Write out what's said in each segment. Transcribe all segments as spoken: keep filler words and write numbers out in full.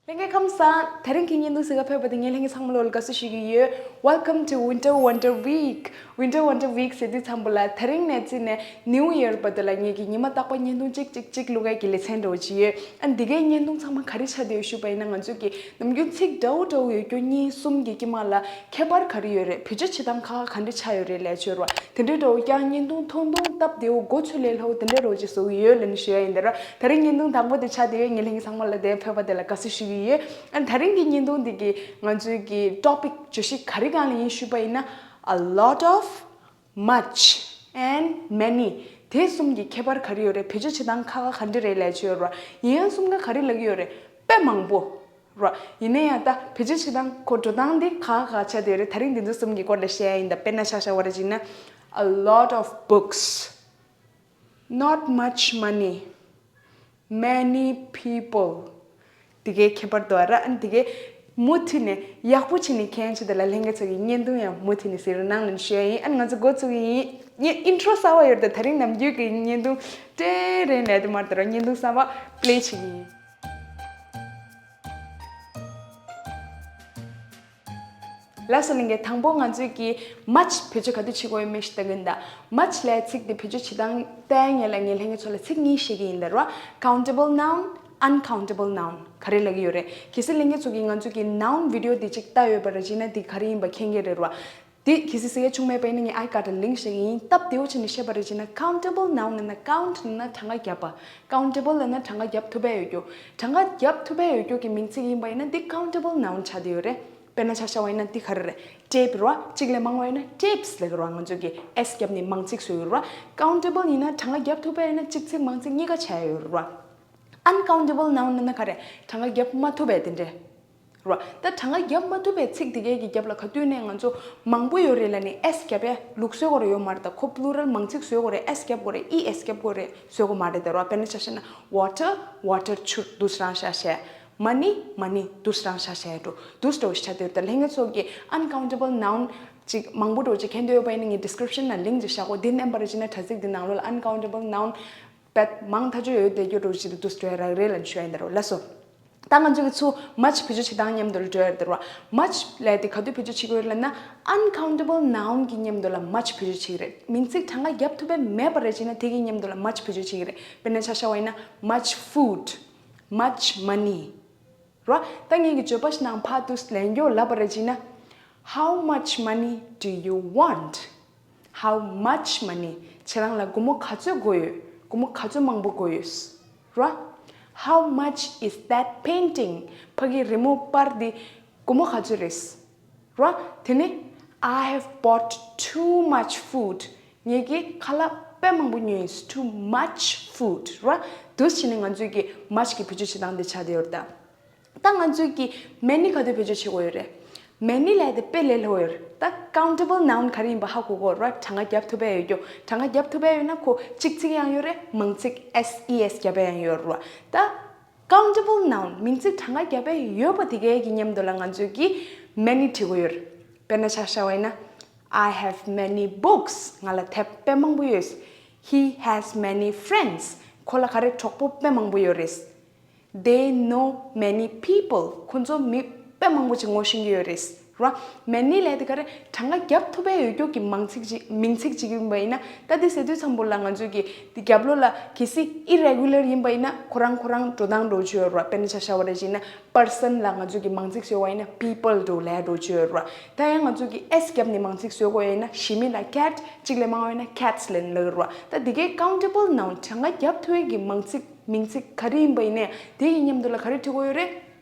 ལྷན་རྒྱས་ཁམས་བཟང་། དེ་རིང་གི་བརྙན་ཐུང་གཟིགས་ག་ཕེབས་པ་དེ་ངས་ལྷན་རྒྱས་ཚང་མ་ལོ་ལ་དགའ་བསུ་ཞུ་གི་ཡོད། Welcome to Winter Wonder Week. Winter Wonder Week ཟེར་དུས་ཙམ་པ་ལ་དེ་རིང་ནས་བརྩིས་ནས་New Year བར་དུ་ལ་ངེད་ཀྱི་ཉི་མ་རྟག་པར་བརྙན་ཐུང་གཅིག་གཅིག་གཅིག་བླུག་ཡས་ཀྱི་ལེ་ཚན་འདྲ་བོ་ཅིག་ཡོད། ཨ་ནི་འདི་གའི་བརྙན་ཐུང་ཚང་མ་ག་རེ་ཆགས་བསྡད་ཡོད་ཞུས་པ་ཡིན་ན། ང་ཚོ་གི་ནམ་རྒྱུན་ཚིག་འདྲ་བོ་འདྲ་བོ་ཡོད་རྒྱུ་གཉིས་གསུམ་གྱི་དཀྱིལ་མ་ལ་ཁྱད་པར་ག་རེ་ཡོད་རེད། བེད་སྤྱོད་བྱེད་སྟངས་ཁག་ཁག་ག་འདྲ་ཆགས་ཡོད་རེད་ལབ་ཡས་ཅིག་ཡོད་རེད་བ། དེ་འདྲའི་འདྲ་བོ་ཀྱང་བརྙན་ཐུང་ཐུང་ཐུང་སྟབས་བདེ་བོ་མགོ་ཚོས་ལས་སླ་བོ་དེ་འདྲའི་འདྲ་བོ་ཅིག་བཟོ་གི་ཡོད་ལབ་ནས་ཞུ་ཡ་ཡིན། དེ་ར་དེ་རིང་བརྙན་ཐུང་དང་པོ་དེ་ཆགས་བསྡད་ཡོད། ངས་ལྷན་རྒྱས་ཚང་མ་ལ་དེ་ཕེབས་པ་དེ་ལ་དགའ་བསུ་ཞུ་གི་ཡོད། ཨ་ནི་དེ་རིང་གི་བརྙན་ཐུང་འདི་གི་ང་ཚོའི་གི་topic བརྗོད་གཞི་ག་རེ་སྒང་ལ་ཡིན་ཞུས་པ་ཡིན་ན། A lot of, much and many. དེ་གསུམ་གྱི་ཁྱད་པར་ག་རེ་ཡོད་རེད། བེད་སྤྱོད་བྱེད་སྟངས་ཁག་ཁག་ག་འདྲ་རེད་ལབ་ཡས་ཅིག་ཡོད་རེད་བ། ཡིན་ཡང་གསུམ་ཀ་ག་རེ་ལབ་ཀྱི་ཡོད་རེད། དཔེ་མང་པོ་རེད་བ། ཡིན་ན་ཡང་ད་བེད་སྤྱོད་བྱེད་སྟངས་ཁོ་འགྲོ་སྟངས་དེ་ག་ག་ཆགས་བསྡད་ཡོད་རེད། དེ་རིང་འདི་ཚོ་གསུམ་གྱི་སྐོར་ལ་བཤད་ཡ་ཡིན། ད་དཔེར་ན་ཆ་བཞག་པ་རེད་བྱས་ན། A lot of books, not much money, many people. དེ་གའི་ཁྱད་པར་འདུག་ར། ཨ་ནི་དེ་གའི་མུ་མཐུད་ནས་ཡག་པོ་བྱས་ནས་མཁྱེན་ཆེད་དུ་ལ་ལྷན་རྒྱས་ཚོ་གི་བརྙན་ཐུང་ཡང་མུ་མཐུད་ནས་གཟིགས་རོགས་གནང་ལབ་ཞུ་ཡ་ཡིན། ཨ་ནི་ང་ཚོ་འགོ་བཙུགས་ཀྱི་ཡིན། ངས་intro་གསར་པ་ཡོད་རེད། ད་དེ་རིང་ནམ་རྒྱུན་གྱི་བརྙན་ཐུང་ཏྲེ་རེ་ནས་དུ་མར་དུ་ར་བརྙན་ཐུང་གསར་པ་play་བྱེད་ཀྱི་ཡིན། ལགས་སོ་ལྷན་རྒྱས། དང་པོ་ང་ཚོས་ཀྱི་much་བེད་སྤྱོད་ག་དུས་བྱེད་དགོས་ཡོད་མེད་ཞིག་ལྟ་གི་ཡིན་ད། much་ལབ་ཚིག་དེ་བེད་སྤྱོད་བྱེད་སྟངས་ལྟ་ཡ་ལ་ངས་ལྷན་རྒྱས་ཚོ་ལ་ཚིག་གཉིས་བཤད་ཀྱི་ཡིན་ད་ར། Countable noun, uncountable noun ག་རེ་ལབ་ཀྱི་ཡོད་རེད། གལ་སྲིད་ལྷན་རྒྱས་ཚོ་གིས་ང་ཚོ་གི་noun video་དེ་གཅིག་ལྟ་ཡོད་པ་རེད་བྱས་ན་དེ་ག་རེ་ཡིན་པ་མཁྱེན་གྱི་རེད་ར། དེ་གལ་སྲིད་གཟིགས་ཡ་བྱུང་མེད་པ་ཡིན་ན་ངས་I got a link་བཤད་ཀྱི་ཡིན། སྟབས་བདེ་བོ་བྱས་ནས་བཤད་པ་རེད་བྱས་ན། countable noun་ལབ་ན་count་ལབ་ན་གྲངས་ཀ་རྒྱབ་པ། countable་ལབ་ན་གྲངས་ཀ་རྒྱབ་ཐུབ་པ་ཡོད་རྒྱུ། གྲངས་ཀ་རྒྱབ་ཐུབ་པ་ཡོད་རྒྱུ་གི་མིང་ཚིག་ཡིན་པ་ཡིན་ན་འདི་countable noun་ཆགས་བསྡད་ཡོད་རེད། དཔེར་ན་ཆ་བཞག་པ་ཡིན་ན་འདི་ག་རེ་རེད། tape་རེད་བ། གཅིག་ལས་མང་བ་ཡིན་ན་tapes་ལབ་ཀྱི་རེད་བ། ང་ཚོ་གི་S་རྒྱབ་ནས་མང་ཚིག་བཟོ་ཡོད་རེད་བ། countable་ཡིན་ན་གྲངས་ཀ་རྒྱབ་ཐུབ་པ་ཡིན་ན་གཅིག་ཚིག་མང་ཚིག་གཉིས་ཀ་ཆགས་ཡོད་རེད་བ། uncountable noun་ལབ་ན་ག་རེ། གྲངས་ཀ་རྒྱབ་མ་ཐུབ་པའི་དེ་འདྲས་རེད་བ། ད་གྲངས་ཀ་རྒྱབ་མ་ཐུབ་པའི་ཚིག་དེ་གའི་གི་རྒྱབ་ལ་ག་དུས་ནས་ང་ཚོ་མང་པོ་ཡོད་རེད་ལབ་ནས་S་རྒྱབ་ཡ་ལུགས་སྲོལ་གོ་རེ་ཡོད་མ་རེད། ད་ཁོ་plural་མང་ཚིག་བཟོས་གོ་རེད། S་རྒྱབ་གོ་རེད། E S་རྒྱབ་གོ་རེད་བཟོས་གོ་མ་རེད་ད་ར། དཔེར་ན་ཆ་བཞག་ན་water, water་ཆུ་འདུག་སེ་རང་བཞག་བྱས། money, money་འདུག་སེ་རང་བཞག་བྱས་འགྲོ་འདུག་སེ་འགྲོ་ཞིག་ཆགས་བསྡད་ཡོད་རེད། ད་ལྷན་རྒྱས་ཚོ་གི་uncountable noun་ཅིག་མང་པོ་འགྲོ་ཅིག་མཁྱེན་འདོད་ཡོད་པ་ཡིན་ན་ངས་description་ལ་link་ཅིག་བཞག་གོ། འདི་མནན་པ་རེད་བྱས་ན་དྲ་ཚིགས་འདི་ནང་ལོགས་ལ་uncountable noun་དཔེ་མང་ཐག་ཆོད་ཡོད་བསྡད་རྒྱུ་འགྲོ་ཅིག་འདུག་སེ་འགྲོ་ཡ་རག་རེད་ལབ་ཞུ་ཡ་ཡིན་ད་ར། ལགས་སོ། ད་ང་ཚོ་གི་ཚུར་much་བེད་སྤྱོད་བྱེད་སྟངས་མཉམ་དུ་ལ་འགྲོ་ཡ་རེད་ད་ར། much་ལབ་དེ་ག་དུས་བེད་སྤྱོད་བྱེད་ཀྱི་ཡོད་ལབ་ན་uncountable noun་གི་མཉམ་དུ་ལ་much་བེད་སྤྱོད་བྱེད་ཀྱི་རེད། མིང་ཚིག་གྲངས་ཀ་རྒྱབ་ཐུབ་པ་མེད་པ་རེད་བྱས་ན་དེ་གི་མཉམ་དུ་ལ་much་བེད་སྤྱོད་བྱེད་ཀྱི་རེད། དཔེར་ན་ཆ་བཞག་པ་ཡིན་ན་much food, much money་ར། ད་ངས་ཀྱི་བརྗོད་པ་ཞིག་ནང་ཕར་དུ་ལན་རྒྱོ་ལབ་པ་རེད་བྱས་ན། How much money do you want? How much money? ཁྱེད་རང་ལ་སྒོར་མོ་ག་ཚོད་དགོས་ཡོད། སྒོར་མོ་ག་ཚོད་མང་པོ་དགོས་ཡོད་ར། How much is that painting? ཕ་གི་རི་མོ་པར་འདི་སྒོར་མོ་ག་ཚོད་རེད་ར། དེ་ནས་I have bought too much food. ངས་ཀྱི་ཁ་ལག་དཔེ་མང་པོ་ཉོས་ཡིན། Too much food་ར། འདུག་སེ་བྱས་ནས་ང་ཚོས་ཀྱི་much་གི་བེད་སྤྱོད་བྱེད་སྟངས་འདི་ཆགས་བསྡད་ཡོད་རེད་ད། ད་ང་ཚོས་ཀྱི་many་ག་དུས་བེད་སྤྱོད་བྱེད་དགོས་ཡོད་རེད། many་ལབ་དེ་དཔེ་ལས་སླ་པོ་ཡོད་རེད། ད་countable noun་ག་རེ་ཡིན་པ་ཧ་གོ་གོ་ར། གྲངས་ཀ་རྒྱབ་ཐུབ་པ་ཡོད་རྒྱུ། གྲངས་ཀ་རྒྱབ་ཐུབ་པ་ཡོད་ན་ཁོ་གཅིག་ཚིག་ཡང་ཡོད་རེད། མང་ཚིག་S E S་རྒྱབ་པ་ཡང་ཡོད་རེད། ད་countable noun་མིང་ཚིག་གྲངས་ཀ་རྒྱབ་པ་ཡོད་པ་དེ་གའི་གི་མཉམ་དུ་ལ་ང་ཚོས་ཀྱི་many་བྲི་དགོས་ཡོད་རེད། དཔེར་ན་ཆ་བཞག་པ་ཡིན་ན། I have many books. ང་ལ་དེབ་དཔེ་མང་པོ་ཡོད། He has many friends. ཁོ་ལ་ག་རེ་གྲོགས་པོ་དཔེ་མང་པོ་ཡོད་རེད། They know many people. ཁོ་ཚོ་མི་དཔེ་མང་པོ་ཅིག་ངོ་ཤེས་ཀྱི་ཡོད་རེད། ར། many་ལབ་དེ་ག་རེ་གྲངས་ཀ་རྒྱབ་ཐུབ་པ་ཡོད་རྒྱུ་གི་མང་ཚིག་ཅིག་མིང་ཚིག་ཅིག་ཡིན་པ་ཡིན་ན། ད་དེ་ཟེར་དུས་ཙམ་པོ་ལ་ང་ཚོས་ཀྱི་དེ་རྒྱབ་ལོགས་ལ་གལ་སྲིད་irregular་ཡིན་པ་ཡིན་ན་ཁོ་རང་ཁོ་རང་འགྲོ་སྟངས་འགྲོ་ཆོག་ཡོད་ར། དཔེར་ན་ཆ་བཞག་པ་རེད་བྱས་ན། person་ལ་ང་ཚོས་ཀྱི་མང་ཚིག་བཟོས་པ་ཡིན་ན་people་འགྲོ་ལབ་འགྲོ་ཆོག་ཡོད་ར། ད་ཡང་ང་ཚོས་ཀྱི་S་རྒྱབ་ནས་མང་ཚིག་བཟོ་དགོས་ཡིན་ན་ཞི་མི་ལ་cat། གཅིག་ལས་མང་བ་ཡིན་ན་cats་ལབ་ནས་ལབ་ཀྱི་ར། ད་དེ་གའི་countable noun་གྲངས་ཀ་རྒྱབ་ཐུབ་ཡས་ཀྱི་མང་ཚིག་མིང་ཚིག་ག་རེ་ཡིན་པ་ཡིན་ནའི་དེ་ཡི་མཉམ་དུ་ལ་ག་རེ་བྲི་དགོས་ཡོད་རེད།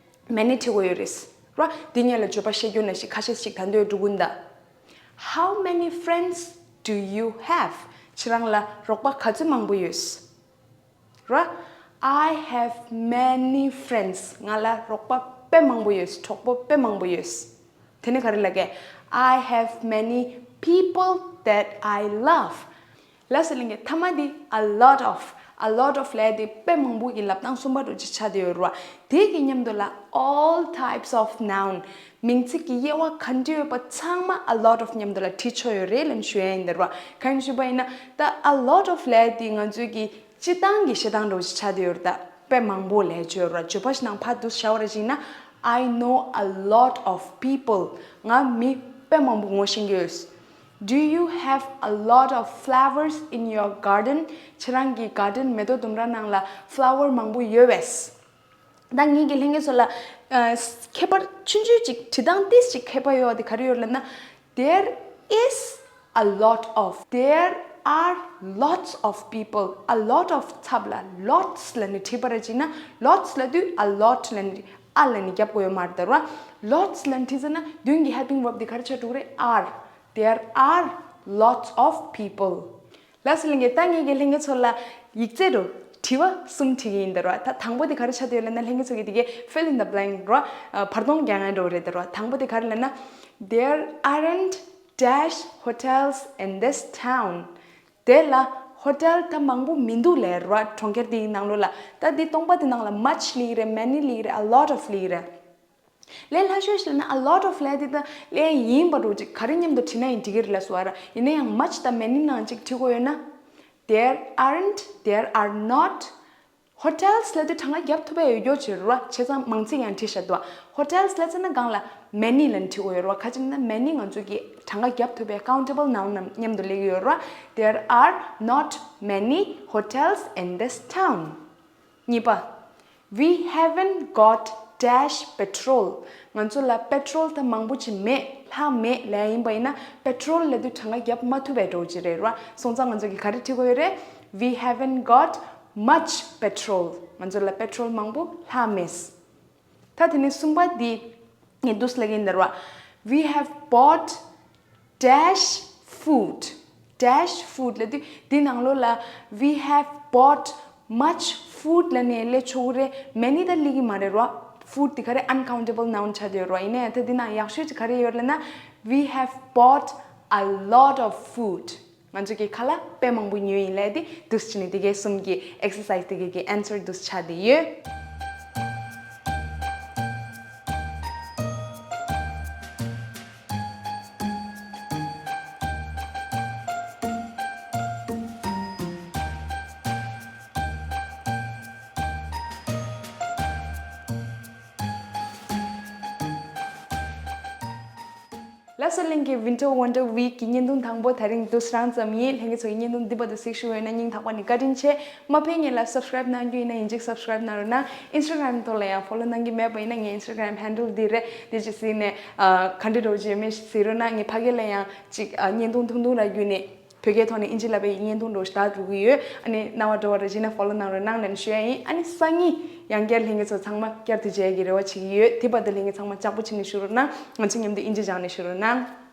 many་བྲི་དགོས་ཡོད་རེད། ར། འདི་སྔོན་ལ་བརྗོད་པ་བཤད་རྒྱུ་ནང་བཞིན་ཁ་ཤས་ཤིག་ད་འདོད་འགྲོ་གི་ཡིན་ད། How many friends do you have? ཁྱེད་རང་ལ་རོགས་པ་ག་ཚོད་མང་པོ་ཡོད། ར། I have many friends. ང་ལ་རོགས་པ་དཔེ་མང་པོ་ཡོད། གྲོགས་པོ་དཔེ་མང་པོ་ཡོད། དེ་ནས་ག་རེ་ལབ་ཀྱི། I have many people that I love. ལགས་སོ་ལྷན་རྒྱས། མཐའ་མ་འདི་a lot of, a lot of་ལབ་དེ་དཔེ་མང་པོ་གི་ལབ་སྟངས་གསུམ་པ་འདྲ་ཅིག་ཆགས་བསྡད་ཡོད་རེད་བ། དེ་གི་མཉམ་དུ་ལ་all types of noun མིང་ཚིག་གི་དབྱེ་བ་ག་འདྲ་ཡོད་པ་ཚང་མ་a lot of་མཉམ་དུ་ལ་བྲིས་ཆོག་ཡོད་རེད་ལབ་ཞུ་ཡ་ཡིན་ད་རེད་བ། གང་ཡིན་ཞུས་པ་ཡིན་ན་ད་a lot of་ལབ་དེ་ང་ཚོའི་གི་སྤྱིར་བཏང་གི་བཤད་སྟངས་འདྲ་ཅིག་ཆགས་བསྡད་ཡོད་རེད་ད། དཔེ་མང་པོ་ལས་བརྗོད་ར། བརྗོད་པ་ཞིག་ནང་ཕར་འདུག་བྱ་བ་ར་ཞིག་ན། I know a lot of people. ང་མི་དཔེ་མང་པོ་ངོ་ཤེས་ཀྱི་ཡོད། Do you have a lot of flowers in your garden? ཁྱེད་རང་གི་garden མེ་ཏོག་ལྡུམ་ར་ནང་ལ་flower མང་པོ་ཡོད་པས། ད་ངེད་ཀྱི་ལྷན་རྒྱས་ཚོ་ལ་ཨ་ཁྱད་པར་ཆུང་ཆུང་ཅིག་བྲིས་སྟངས་ཏིས་ཅིག་ཁྱད་པར་ཡོད་པ་དེ་ག་རེ་ཡོད་ལབ་ན། There is a lot of, there are lots of people. A lot of ཚབ་ལ་lots ལབ་ནས་བྲིས་པ་ར་བྱས་ན། Lots ལབ་དུས་a lot ལབ་ནས་a ལབ་ནས་རྒྱབ་དགོས་ཡོད་མ་རེད་ད་ར། Lots ལབ་ནས་བྲིས་ཟེར་ན་མདུན་གྱི་helping verb དེ་ག་རེ་ཆགས་འགྲོ་གི་རེད། Are. There are lots of people. ལགས་སོ་ལྷན་རྒྱས། ད་ངེད་ཀྱི་ལྷན་རྒྱས་ཚོ་ལ་ཡིག་ཚད་རུ་དྲི་བ་གསུམ་དྲི་གི་ཡིན་ད་ར། ད་དང་པོ་དེ་ག་རེ་ཆགས་བསྡད་ཡོད་ལབ་ན། ལྷན་རྒྱས་ཚོ་གི་དེ་གའི་fill in the blank ར། ཨ་བར་སྟོང་རྒྱག་མཁན་འདྲ་བོ་རེད་ད་ར། དང་པོ་དེ་ག་རེ་ལབ་ན། There aren't dash hotels in this town. དེ་ལ་hotel ད་མང་པོ་མི་འདུག་ལབ་ར། གྲོང་ཁྱེར་དེའི་ནང་ལོགས་ལ། ད་འདི་སྟོང་པ་དེ་ནང་ལ་much ལབ་ཀྱི་རེད། Many ལབ་ཀྱི་རེད། A lot of ལབ་ཀྱི་རེད། ལས་སླ་ཤོས་ཤིག་ལབ་ན་a lot of ལབ་དེ་ད་ལས་ཡིན་པ་འདྲ་བོ་ཅིག་ག་རེ་མཉམ་དུ་བྲིས་ན་ཡང་འགྲིག་གི་རེད་ལབ་སོང་བ་ར། ཡིན་ན་ཡང་much དང་many ནང་ཅིག་བྲིས་དགོས་ཡོད་ན། There aren't, there are not. Hotels ལབ་དེ་གྲངས་ཀ་རྒྱབ་ཐུབ་པ་ཡོད་རྒྱུ་ཅིག་རེད་བ། བྱས་ཙང་མང་ཚིག་ཡང་བྲིས་བཞག་འདུག Hotels ལབ་ཙམ་ན་སྒང་ལ་many ལབ་ནས་བྲིས་དགོས་ཡོད་རེད་བ། ག་ཅི་ལབ་ན་many ང་ཚོ་གི་གྲངས་ཀ་རྒྱབ་ཐུབ་པའི་countable noun རྣམས་མཉམ་དུ་སླེབས་ཀྱི་ཡོད་རེད་བ། There are not many hotels in this town. གཉིས་པ། We haven't got dash petrol. ང་ཚོ་ལ་petrol ད་མང་པོ་ཅིག་མེད། ལྷག་མེད་ལབ་ཡ་ཡིན་པ་ཡིན་ན། Petrol ལབ་དུས་གྲངས་ཀ་རྒྱབ་མ་ཐུབ་པའི་འདྲ་བོ་ཅིག་རེད་ར། སོང་ཙང་ང་ཚོ་གིས་ག་རེ་བྲིས་དགོས་ཡོད་རེད། We haven't got much petrol. ང་ཚོ་ལ་petrol མང་པོ་ལྷག་མེད། ད་དེ་ནས་གསུམ་པ་འདི་ངས་འདུག་སེ་ལབ་ཀྱི་ཡིན་ད་ར། We have bought dash food. Dash food ལབ་དུས་འདི་ནང་ལོགས་ལ་we have bought much food ལབ་ནས་སླེབས་ཆོག་གི་རེད། many ད་སླེབས་ཀྱི་མ་རེད་ར། Food དེ་ག་རེ་uncountable noun ཆགས་བསྡད་ཡོད་ར། ཡིན་ན་ཡང་ད་འདི་ནང་ཡག་ཤོས་ཅིག་ག་རེ་ཡོད་ལབ་ན། We have bought a lot of food. ང་ཚོ་གི་ཁ་ལག་དཔེ་མང་པོ་ཉོས་ཡིན་ལབ་དེ་འདུག་སེ་བྱས་ནས་དེ་གའི་གསུམ་གྱི་exercise དེ་གའི་གི་answer འདུག་སེ་ཆགས་བསྡད་ཡོད། ལགས་སོ་ལྷན་རྒྱས། Winter Wonder Week གི་བརྙན་ཐུང་དང་པོ་དེ་རིང་འདུག་སེ་རང་ཙམ་ཡིན། ལྷན་རྒྱས་ཚོ་གི་བརྙན་ཐུང་འདི་བར་དུ་གཟིགས་བཞུགས་ཡོད་ན་སྙིང་ཐག་པ་ནས་བཀའ་དྲིན་ཆེ། མ་ཕེབས་སྔོན་ལ་subscribe གནང་རྒྱུ་ཡིན་ན་ཡིན་གཅིག་subscribe གནང་རོགས་གནང་། Instagram ཐོག་ལ་ཡང་follow གནང་གི་མེད་པ་ཡིན་ན་ངའི་Instagram handle འདི་རེད། འདི་ཅིག་གཟིགས་ནས་ཨ་ག་འདྲ་འདྲ་བོ་ཅིག་ཡོད་མེད་གཟིགས་རོགས་གནང་། ངས་ཕ་གི་ལ་ཡང་ཅིག་ཨ་བརྙན་ཐུང་ཐུང་ཐུང་རག་རྒྱུ་ནས། བོད་སྐད་ཐོག་ནས་ཨིན་ཇི་ལབ་པའི་བརྙན་ཐུང་འདྲ་བོ་ཞིག་ལྟ་འགྲོ་གི་ཡོད། ཨ་ནི་སྣང་བ་འགྲོ་བ་རེ་བྱས་ན་follow གནང་རོགས་གནང་ལབ་ནས་ཞུ་ཡ་ཡིན། ཨ་ནི་སང་ཉིན་ཡང་བསྐྱར་ལྷན་རྒྱས་ཚོ་ཚང་མ་བསྐྱར་དུ་མཇལ་གྱི་རེ་བ་བྱེད་ཀྱི་ཡོད། དེ་བར་དུ་ལྷན་རྒྱས་ཚང་མ་ལྕགས་པོ་བྱས་ནས་བཞུགས་རོགས་གནང་། ང་ཚོ་མཉམ་དུ་ཨིན་ཇི་སྦྱངས་ནས་བཞུགས་རོགས་གནང་།